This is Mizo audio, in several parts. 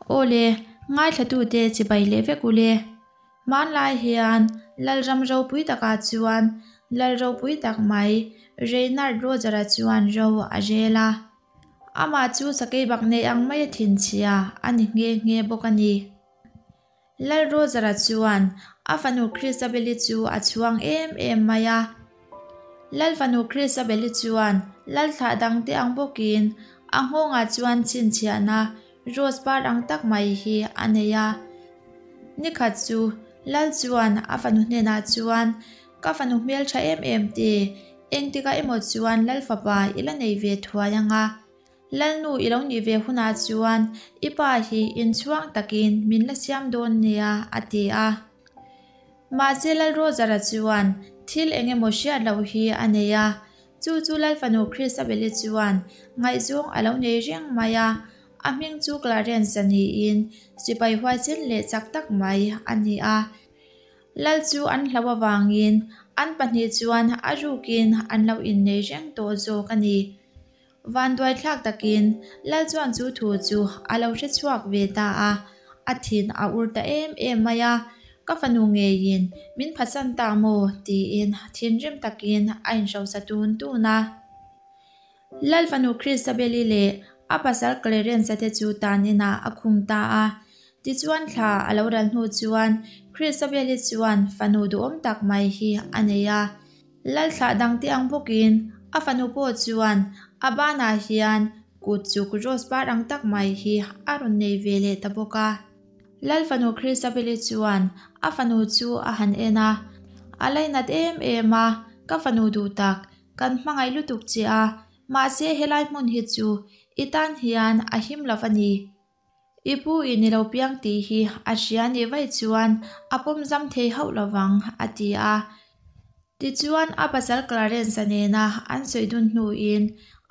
Aw le, ngaithlatute chibai leh vek u le. Hmanlai hian Lalram ropui takah chuan Lal ropui tak mai Reynard Roger-a chuan ro a rel a. Amah chu sakei bak nei ang maia thinchhia a ni nghe nghe bawk a ni. Lal Roger-a chuan a fanu Christabel-i chu a chhuang em em mai a. Lal fanu Christabel-i chuan Lal thlah dangte ang bawkin a nghawngah chuan chhinchhiahna rose par ang tak mai hi a nei a. Nikhat chu Lal chuan a fanu hnenah chuan, Ka fanu hmeltha em em te, engtikah emaw chuan Lal fapa i la nei ve thuai ang a. Lalnu i lo nih ve hunah chuan i pa hi inchhuang takin min la siam dawn nia, a ti a. Mahse Lalrozara chuan thil eng emaw hriat loh hi a nei a, chu chu Lalfanu Christabel-i chuan ngaihzawng a lo nei reng mai a, a hming chu Clarence-a niin sipai huaisen leh chak tak mai a ni a. Lal chu an hlauh avangin an pahnih chuan a rukin an lo innei reng tawh zawk a ni. Vanduaithlak takin Lal chuan chu thu chu a lo hre chhuak ve ta a, a thin a ur ta em em mai a, Ka fanu ngeiin min phatsan ta maw? tiin thinrim takin a inhrosa tun tun a. Lal fanu Christabel-i leh a pasal Clarence-a te chu tan inah a khung ta a. Tichuan thla a lo ral hnu chuan Christabel-i chuan fanu duhawm tak mai hi a nei a. Lalthlah dangte ang bawkin a fanu pawh chuan a banah hian kut chuk rose par ang tak mai hi a rawn nei ve leh ta bawk a. Lal fanu Christabel-i chuan a fanu chu a han en a, a lainat em em a, Ka fanu duh tak, kan hmangaih lutuk che a, mahse helai hmun hi chu i tan hian a him lo a ni. I pu in i lo piang tih hi a hria nih vaih chuan a pawm zam thei hauh lo vang, a ti a. Tichuan a pasal Clarence-a nena an sawi dun hnuin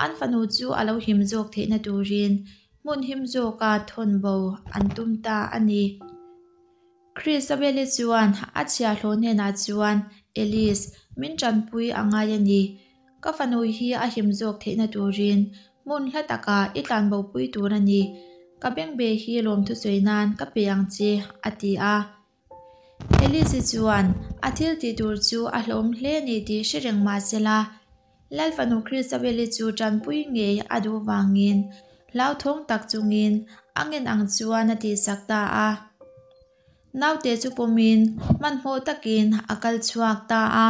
an fanu chu a lo him zawk theihna turin hmun him zawka thawn bo an tum ta a ni. Christabel-i chuan a chhiahhlawh hnenah chuan, Alice, min tanpui a ngai a ni. Ka fanu hi a him zawk theihna turin hmun hla takah i tlanbopui tur a ni. Ka bengbeh hi lawmthu sawi nan ka pe ang che, a ti a. Alice-i chuan a thil tih tur chu a hlawm hle ni tih hre reng mah se la, Lal fanu Christabel-i chu tanpui ngei a duh vangin hlauthawng tak chungin a ngen ang chuan a tihsak ta a. Naute chu pawmin hmanhmawh takin a kal chhuak ta a.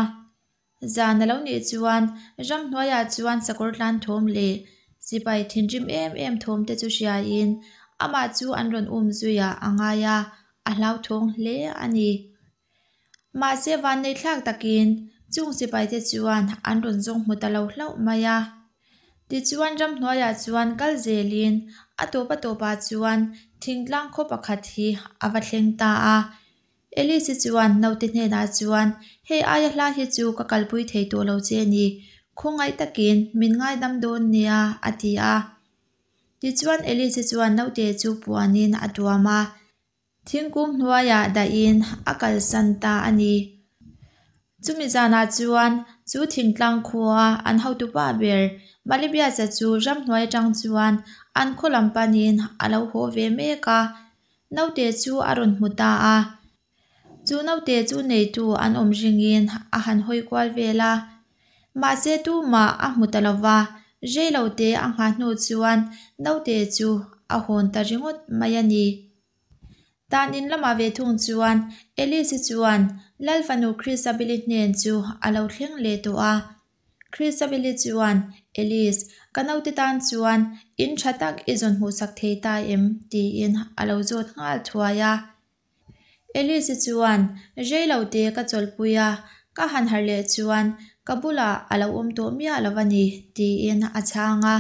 Zan a lo nih chuan ramhnuaiah chuan sakawr tlan thawm leh sipai thinrim em em thawm te chu hriain amah chu an rawn um zuiah a ngai a, a hlauthawng hle a ni. Mahse vannei thlak takin chung sipai te chuan an rawn zawng hmu ta lo hlauh mai a. Tichuan ramhnuaiah chuan kal zelin a tawp a tawpah chuan thingtlang khaw pakhat hi a va thleng ta a. Elise chuan naute hnenah chuan, Hei aia hla hi chu ka kalpui thei tawh lo che ni, khawngaih takin min ngaidam dawn nia, a ti a. Tichuan Elise chuan naute chu puanin a tuam a, thingkung hnuaiah dahin a kalsan ta a ni. Chumi zanah chuan chu thingtlang khua an hotupa ber Malibiasa chu ramhnuai atang chuan an khaw lam panin a lo haw ve mek a. Naute chu a rawn hmu ta a, chu naute chu neitu an awm ringin a han hawi kual vel a. Mahse tumah a hmu ta lo va, reilote a nghah hnu chuan naute chu a hawn ta ringawt mai a ni. Tan in lamah ve thung chuan Alice-i chuan Lal fanu Christabel-i hnen chu a lo thleng leh tawh a. Christabel-i chuan, Alice, ka naute tan chuan in tha tak i zawn hmuhsak thei ta em? tiin a lo zawt nghal thuai a. Alice-i chuan, Reilote ka chawlhpui a, ka han harh leh chuan ka bulah a lo awm tawh miah lo a ni, tiin a chhang a.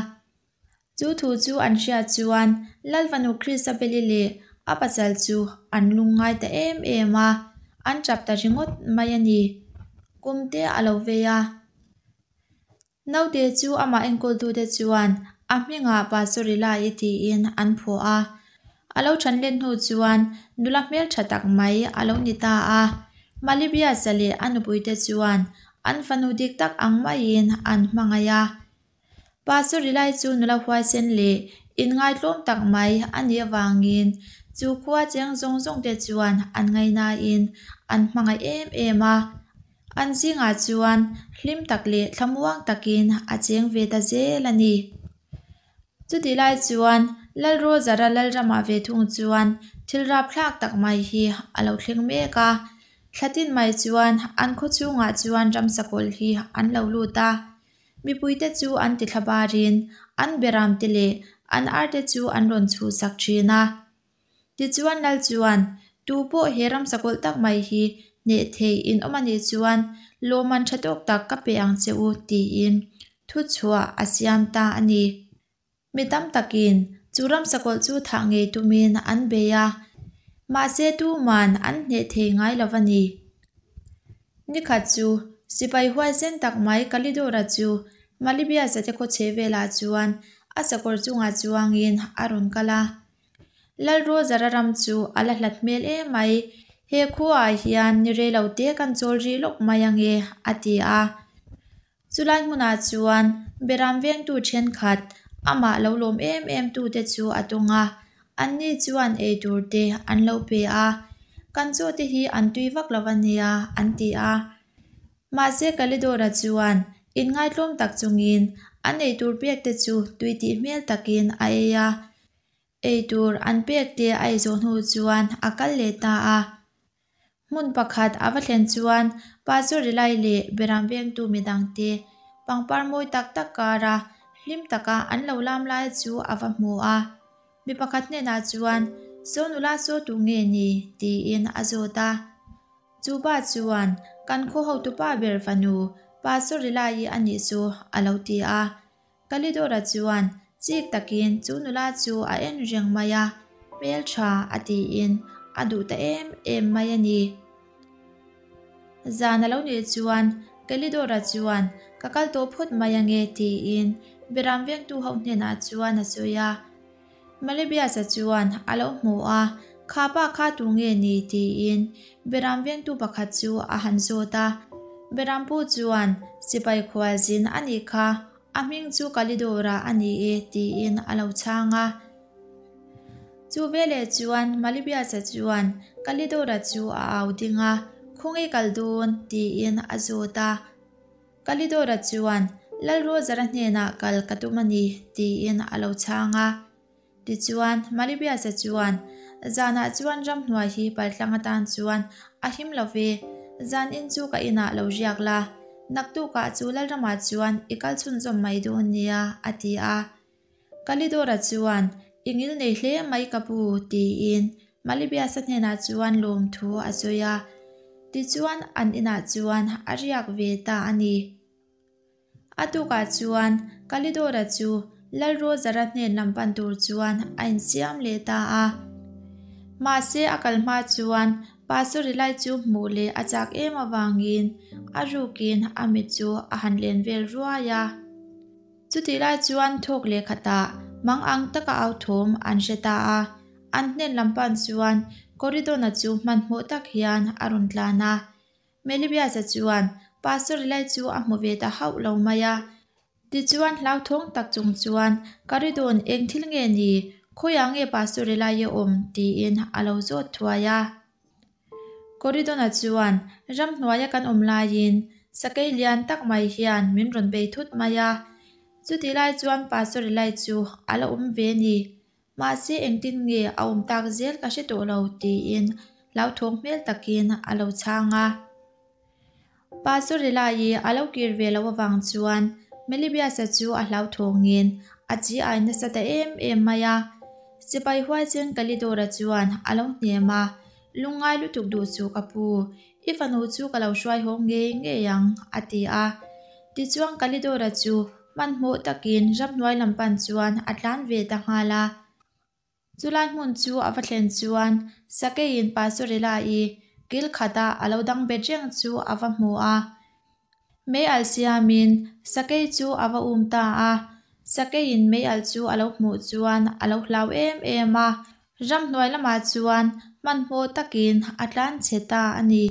Chu thu chu an hriat chuan Lalfanu Christabel-i leh a pasal chu an lungngai ta em em a, an tap ta ringawt mai a ni. Kum te a lo vei a. Naute chu amah enkawltute chuan a hmingah Pastorila-i tiin an phuah a. A lo than let hnu chuan nula hmeltha tak mai a lo ni ta a. Malibiasa leh a nupuite chuan an fanu dik tak ang maiin an hmangaih a. Pastor Rilai chu nula huaisen leh Inngaitlawm tak mai a nih avangin chu khua cheng zawng zawngte chuan an ngaihnain an hmangaih em em a. An zingah chuan hlim tak leh thlamuang takin a cheng ve ta zel a ni. Chutih lai chuan Lalrozara Lalrama ve thung chuan thil rapthlak tak mai hi a lo thleng mek a. Thla tin mai chuan an khaw chhungah chuan ramsakawlh hi an lo lut a. Mipuite chu an ti thla barin an beramte leh an arte chu an rawn chhuhsak thin a. Tichuan Lal chuan, Tu pawh he ramsakawlh tak mai hi hneh thei in awm a nih chuan lawmman tha tawk tak ka pe ang che u tiin thuchhuah a siam ta a ni. Mi tam takin chu ramsakawlh chu thah ngei tumin an bei a, mahse tuman an hneh thei ngai lo a ni. Nikhat chu sipai huaisen tak mai Kalidora chu Malibiasa te khaw chhe velah chuan a sakawr chungah chuangin a rawn kal a. Lalrozara ram chu a la hlat hmel em mai, he khuaah hian ni rei lo te kan chawl rih lawk mai ange a ti a. Chulai hmunah chuan Beram vengtu thenkhat amah lo lawm em em tute chu a tawng a, anni chuan eitur te an lo pe a, kan chaw te hi an tui vak lo ania an ti a. Mahse Kalidora chuan inngaitlawm tak chungin an eitur pek te chu tui tih hmel takin a ei a, eitur an pek te a ei zawh hnu chuan a kal leh ta a. Hmun pakhat a va thlen chuan Pastor Rilai leh Beram vengtu midangte pangpar mawi tak tak kara hlim taka an lo lam lai chu a va hmu a. Mi pakhat hnenah chuan, Saw nula saw tu nge ni? tiin a zawt a. Chu pa chuan, Kan khaw hotupa ber fanu Pastor Rilai a nih chu a lo ti a. Kalidora chuan chik takin chu nula chu a en reng mai a, hmeltha a tiin a duh ta em em mai a ni. Zan a lo nih chuan Kalidora chuan ka kal tawh phawt mai ange tiin Beram vengtu ho hnenah chuan a sawi a. Malibiasa chuan a lo hmu a, Kha pa kha tu nge ni? tiin Beram vengtu pakhat chu a han zawt a. Berampu chuan, Sipai khualzin a nih kha, a hming chu Kalidora a ni e, tiin a lo chhang a. Chu veleh chuan Malibiasa chuan Kalidora chu a au ding a, Khawnge kal dawn? tiin a zawt a. Kalidora chuan, Lalrozara hnenah kal ka tum a ni, tiin a lo chhang a. Tichuan, Malibiasa chuan, Zanah chuan ramhnuai hi paltlang atan chuan a him lo ve, zanin chu ka inah lo riak la, naktukah chu Lalramah chuan i kal chhunzawm mai dawn nia, a ti a. Kalidora chuan, I ngil nei hle mai ka pu, tiin Malibiasa hnenah chuan lawmthu a sawi a. Tichuan an inah chuan a riak ve ta a ni. A tukah chuan Kalidora chu Lalrozara hnen lam pan tur chuan a insiam leh ta a. Mahse a kal hma chuan Pastor Rilai chu hmuh leh a chak em avangin a rukin a mit chu a han len vel ruai a. Chutih lai chuan thawk leh khatah mang ang taka au thawm an hre ta a, an hnen lam pan chuan Corydon-a chu hmanhmawh tak hian a rawn tlan a. Melibiasa chuan Pastor Rilai chu a hmu ve ta hauh lo mai a. Tichuan hlauthawng tak chung chuan, Corydon, eng thil nge ni? Khawiah nge Pastor Rilai a awm? tiin a lo zawt thuai a. Corydon-a chuan ramhnuaia kan awm laiin sakei lian tak mai hian min rawn bei thut mai a. Chutih lai chuan Pastor Eli chu a la awm ve ni. Mahse engtin nge a awm tak zel ka hre tawh lo tiin hlauthawng hmel takin a lo chhang a. Pastor Eli a lo kir ve loh avang chuan Melibiasa chu a hlauthawngin a chi ai nasa ta em em mai a. Sipai huaisen Kalidora chuan a lo hnem a, Lungngai lutuk duh chu ka pu, i fanu chu ka lo hruai haw ngei ngei ang, a ti a. Tichuan Kalidora chu hmanhmawh takin ramhnuai lam pan chuan a tlan ve ta nghal a. Chulai hmun chu a va thlen chuan Sakeiin Pastorella-i kil khata a lo dang bet reng chu a va hmu a. Mei alh siamin Sakei chu a va um ta a. Sakeiin mei alh chu a lo hmuh chuan a lo hlau em em a. Ramhnuai lamah chuan hmanhmawh takin a tlan chhe ta a ni.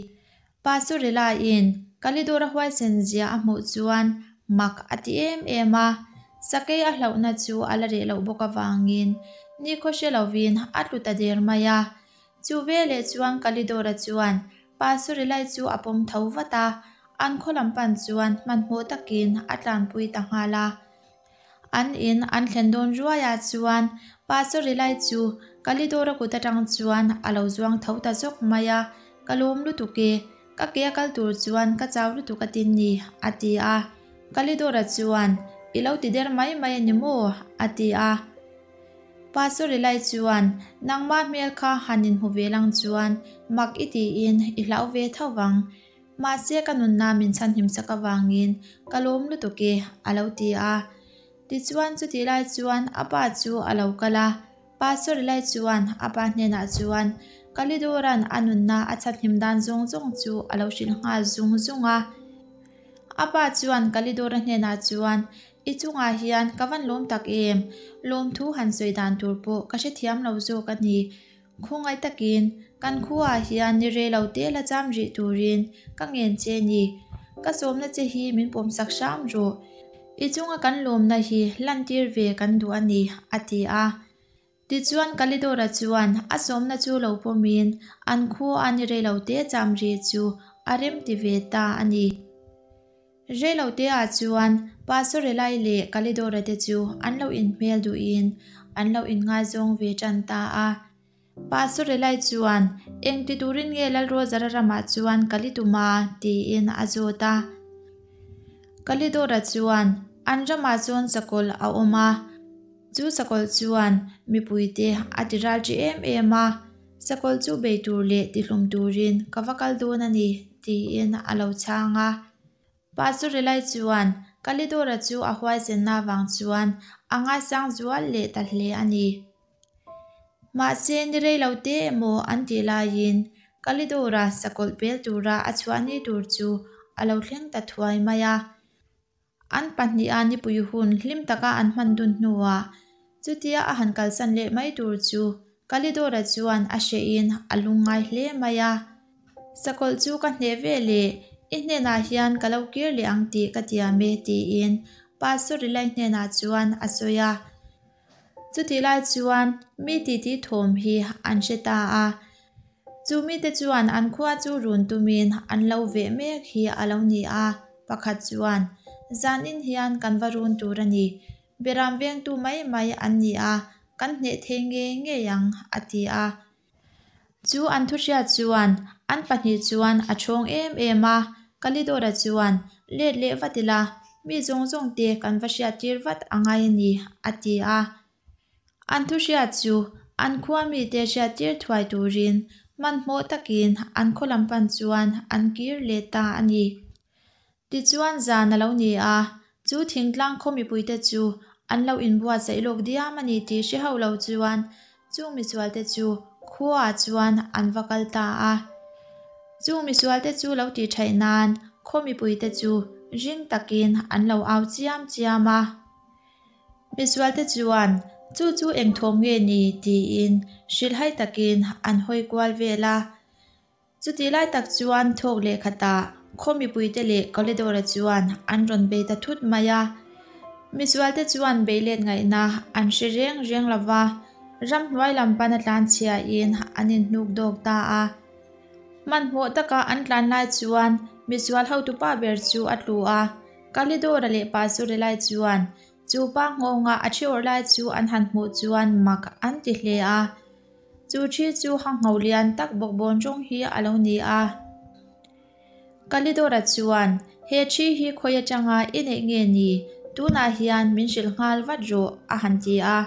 Pastorella-in Kalidora huaisen zia a hmuh chuan mak a ti em em a. Sakei a hlauhna chu a la reh loh bawk avangin nikhaw hre lovin a tlu ta der mai a. Chu veleh chuan Kalidora chuan Pasorilai chu a pawm tho vat a, an khaw lam pan chuan hmanhmawh takin a tlanpui ta nghal a. An in an thlen dawn ruaiah chuan Pasorilai chu Kalidora kut atang chuan a lo zuang tho ta zawk mai a, Ka lawm lutuk e, ka ke a kal tur chuan ka chau lutuk a tin ni, a ti a. Kalidora chuan, I lo ti der mai mai a ni maw? a ti a. Pasorilai chuan, Nangmah hmel kha han inhmu ve lang chuan mak i tiin i hlau ve tho vang. Mahse ka nunna min chhanhim sak avangin ka lawm lutuk e, a lo ti a. Tichuan chutih lai chuan a pa chu a lo kal a. Pasorilai chuan a pa hnenah chuan Kalidora'n a nunna a chhanhim dan zawng zawng chu a lo hrilh nghal zung zung a. A pa chuan Kalidora hnenah chuan, I chungah hian ka van lawm tak em? Lawmthu han sawi dan tur pawh ka hrethiam lo zawk a ni. Khawngaih takin kan khuaah hian ni rei lo te la cham rih turin ka ngen che ni. Ka sawmna che hi min pawmsak hram rawh. I chunga kan lawmna hi lantir ve kan duh a ni, a ti a. Tichuan Kalidora chuan a sawmna chu lo pawmin an khua ni rei lo te cham rih chu a rem ti ve ta a ni. Rei lo te ah chuan Pasorelai leh Kalidora te chu an lo inhmel duhin an lo inngaizawng ve tan ta a. Pasorelai chuan, Eng ti turin nge Lalruazara ramah chuan kal i tum a? tiin a zawt a. Kalidora chuan, An ramah chuan sakawlh a awm a. Chu sakawlh chuan mipuite a ti ral ṭi em em a, sakawlh chu bei tur leh tihlum turin ka va kal dawn a ni, tiin a lo chhang a. Pasorilai chuan Kalidora chu a huaisenna avang chuan a ngaisang zual leh ta hle a ni. Mahse, ni rei lo te emaw an tih laiin Kalidora sakawlh pel tura a chhuah ni tur chu a lo thleng ta thuai mai a. An pahniha nipui hun hlim taka an hman dun hnuah chutia a han kalsan leh mai tur chu Kalidora chuan a hrehin a lungngai hle mai a. Sakawlh chu ka hneh ve leh i hnenah hian ka lo kir leh ang tih ka tiam e tiin Pastor Rilai hnenah chuan a sawi a. Chutih lai chuan mi titi thawm hi an hre ta a. Chu mite chuan an khua chu run tumin an lo veh mek hi a lo ni a, pakhat chuan, Zanin hian kan va run tur a ni, beram vengtu mai mai an ni a, kan hneh thei ngei ngei ang, a ti a. Chu an thuhriat chuan an pahnih chuan a ṭhawng em em a, Kalidora chuan, Let leh vat ila, mi zawng zawng te kan va hriattir vat a ngai a ni, a ti a. An thuhriat chu an khua mite hriattir thuai turin hmanhmawh takin an khaw lam pan chuan an kir leh ta a ni. Tichuan zan a lo ni a, chu thingtlang khaw mipuite chu an lo inbuatsaih lawk diam a ni tih hre hauh lo chuan chung misualte chu khuaah chuan an va kal ta a. Chung misualte chu lo tih thaih nan khaw mipuite chu ring takin an lo au chiam chiam a. Misualte chuan, Chu chu eng thawm nge ni? tiin hrilhhai takin an hawi kual vel a. Chutih lai tak chuan thawk leh khatah khaw mipuite leh Kalidora chuan an rawn bei ta thut mai a. Misualte chuan bei let ngaihna an hre reng reng lo va, ramhnuai lam pana tlanchhiain an inhnuk dawk ta a. Hmanhmawh taka an tlan lai chuan misual hotupa ber chu a tlu a. Kalidora leh Pasurelai chuan chu pa nghawnga a thi awrh lai chu an han hmuh chuan mak an ti hle a. Chu thi chu hangho lian tak bawkbawn rawng hi a lo ni a. Kalidora chuan, He thi hi khawi atanga i neih nge ni? Tunah hian min hrilh nghal vat rawh, a han ti a.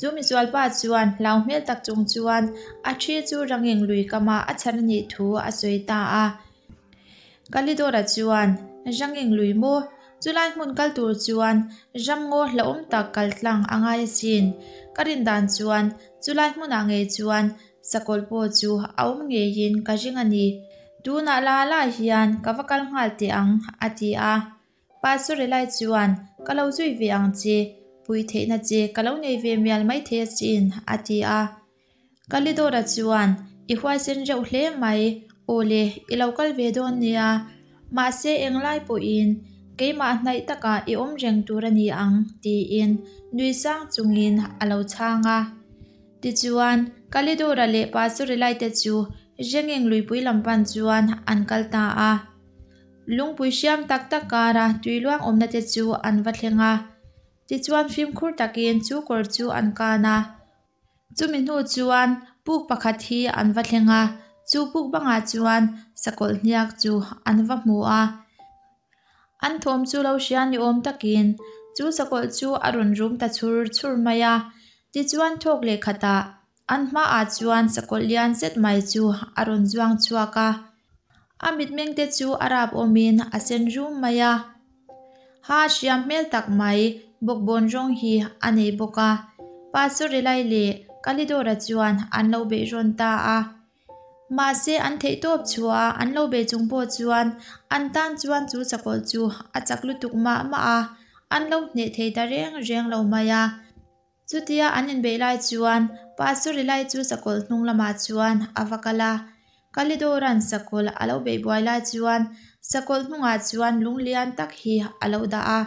Chu misualpa chuan hlau hmel tak chung chuan a thi chu ranging lui kama a chhan a nih thu a sawi ta a. Kalidora chuan, Ranging lui maw? Chulai hmun kal tur chuan ramngaw hlauhawm tak kal tlang a ngai asin. Ka rin dan chuan chulai hmunah ngei chuan sakawlh pawh chu a awm ngeiin ka ring a ni. Tunah la la hian ka va kal nghal teh ang, a ti a. Pasorelai chuan, Ka lo zui ve ang che, pui theihna che ka lo nei ve mial maithei asin, a ti a. Kalidora chuan, I huaisen reuh hle mai, aw le, i lo kal ve dawn nia. Mahse englai pawhin Keimah hnaih takah i awm reng tur a ni ang, tiin nui sang chungin a lo chhang a. Tichuan, Kalidora leh Pastorelai te chu Zhengeng luipui lam pan chuan an kal ta a. Lungpui hriam tak tak kara tui luang awmna te chu an va thleng a. Tichuan fimkhur takin chu kawr chu an kan a. Chumi hnu chuan puk pakhat hi an va thleng a, chu puk bangah chuan sakawlh hniak chu an va hmu a. An thawm chu lo hria ni awm takin chu sakawlh chu a rawn rum ta chhur chhur mai a. Tichuan thawk leh khatah an hmaah chuan sakawlh lian zet mai chu a rawn zuang chhuak a. A mitmeng te chu a rap awmin a sen rum mai a. Ha hriam hmel tak mai bawkbawn rawng hi a nei bawk a. Pastor Rilai leh Kalidora chuan an lo beih rawn ta a. Mahse an theih tawp chhuah a an lo beih chung pawh chuan an tan chuan chu sakawlh chu a chak lutuk mah mah a, an lo hneh thei ta reng reng lo mai a. Chutia an inbeih lai chuan Pastor Rilai chu sakawlh hnung lamah chuan a va kal a. Kalidora'n sakawlh a lo beih buai lai chuan sakawlh hnungah chuan lung lian tak hi a lo dah a.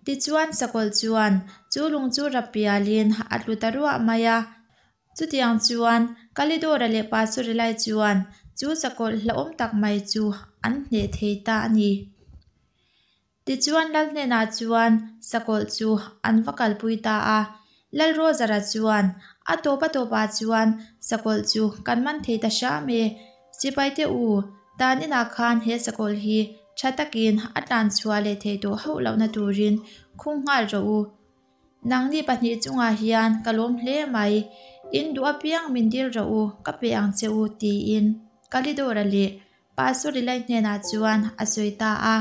Tichuan sakawlh chuan chu lung chu rap pialin a tlu ta ruah mai a. Chutiang chuan Kalidora leh Pastor Rilai chuan chu sakawlh hlauhawm tak mai chu an hneh thei ta a ni. Tichuan Lal hnenah chuan sakawlh chu an va kalpui ta a. Lal Rozara chuan, A tawp a tawpah chuan sakawlh chu kan man thei ta hram e. Sipaite u, dan inah khan he sakawlh hi tha takin a tlan chhuah leh thei tawh hauh lohna turin khung nghal rawh u. Nangni pahnih chungah hian ka lawm hle mai, in duh apiang min dil rawh u, ka pe ang che u, tiin Kalidora leh Pastor Rilai hnenah chuan a sawi ta a.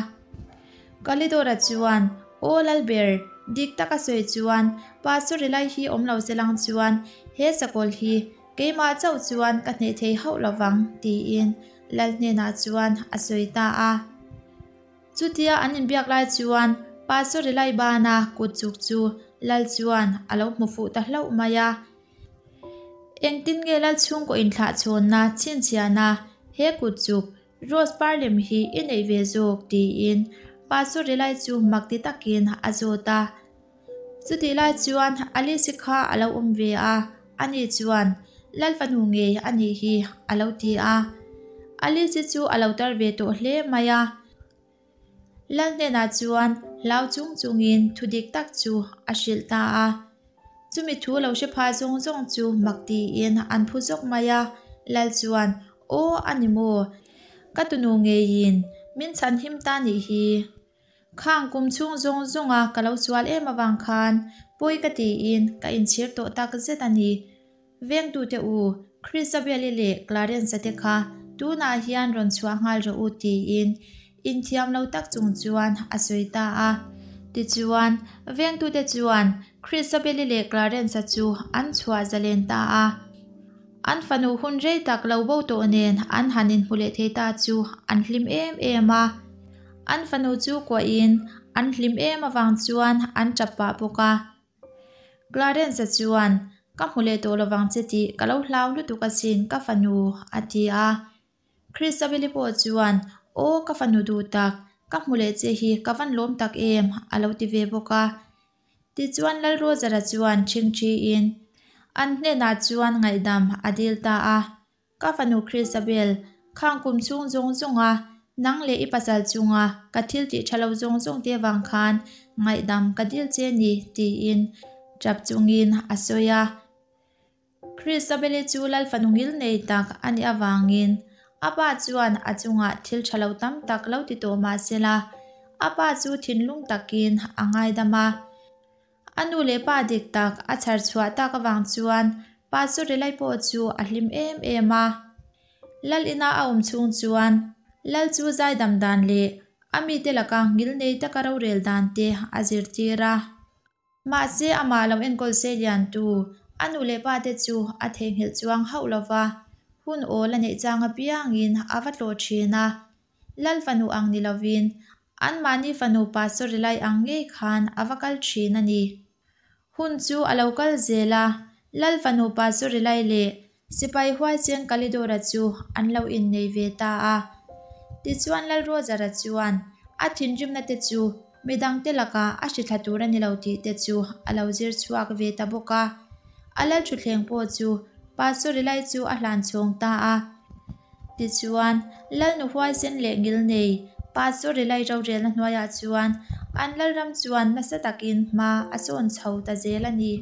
Kalidora chuan, Aw Lalber, dik taka sawi chuan Pastor Rilai hi awm lo se lang chuan he sakawl hi keimah chauh chuan ka hneh thei hauh lovang, tiin Lal hnenah chuan a sawi ta a. Chutia an inbiak lai chuan Pastor Rilai bana kut chuk chu Lal chuan a lo hmu fuh ta hlauh mai a. Engtin nge Lal chhungkaw inthlah chhawnna chhinchhiahna he kut chuk Rose par lem hi i neih ve zawk tiin Pastor Rilai chu mak ti takin a zawt a. Chutih lai chuan Alice kha a lo awm ve a, ani chuan, Lal fanu ngei a nih hi, a lo ti a. Alice chu a lo tar ve tawh hle mai a. Lal hnenah chuan hlau chung chungin thu dik tak chu a hrilh ta a. Chumi thu lo hre phah zawng zawng chu mak tiin an phu zawk mai a. Lal chuan, Aw, a ni maw? Ka tunu ngeiin min chhanhim ta nih hi. Khang kum chhung zawng zawnga ka lo sual em avang khan pawi ka tiin ka inchhir tawh tak zet a ni. Vengtute u, Christabel-i leh Clarence-a te kha tunah hian rawn chhuah nghal rawh u tiin inthiam lo tak chung chuan a sawi ta a. Tichuan, vengtute chuan Christabel-i leh Clarence-a chu an chhuah zalen ta a. An fanu hun rei tak lo bo tawh nen an han inhmu leh thei ta chu an hlim em em a. An fanu chu kuahin an hlim em avang chuan an tap pah bawk a. Clarence-a chuan, Ka hmu leh tawh lovang che tih ka lo hlau lutuk asin ka fanu, a ti a. Christabel-i pawh chuan, Aw ka fanu duh tak, ka hmu leh che hi ka van lawm tak em, a lo ti ve bawk a. Tichuan Lalrozara chuan ṭhingṭhiin an hnenah chuan ngaihdam a dil ta a. Ka fanu Christabel, khang kum chhung zawng zawnga nang leh i pasal chunga ka thil tih tha lo zawng zawng te vang khan ngaihdam ka dil che ni, tiin ṭap chungin a sawi a. Christabel-i chu Lal fanu ngil nei tak a nih avangin a pa chuan a chungah thil tha lo tam tak lo ti tawh mah se la, a pa chu thinlung takin a ngaidam a. A nu leh pa dik tak a chhar chhuah tak avang chuan Pastor Rilai pawh chu a hlim em em a. Lal ina a awm chhung chuan Lal chu zaidam dan leh a mite laka ngil nei taka rorel dan te a zirtir a. Mahse amah lo enkawl se liantu a nu leh pa te chu a theihnghilh chuang hauh lova, hun awl a neih chang apiangin a va tlawh thin a. Lal fanu ang ni lovin anmahni fanu Pastor Rilai ang ngei khan a va kal thin a ni. Hun chu a lo kal zel a, Lal fanu Pastor Rilai leh Sipai huaisen Kalidora chu an lo innei ve ta a. Tichuan Lalruazara chuan. A thinrimna te chu midangte lakah a hrithla tur a ni lo tih te chu a lo zir chhuak ve ta bawk a. A lal thutthleng pawh chu Pastor Rilai chu a hlan chhawng ta a. Tichuan, Lalnu huaisen leh ngilnei Pastor Rilai rorelna hnuaiah chuan an lalram chuan nasa takin hma a sawn chho ta zel a ni.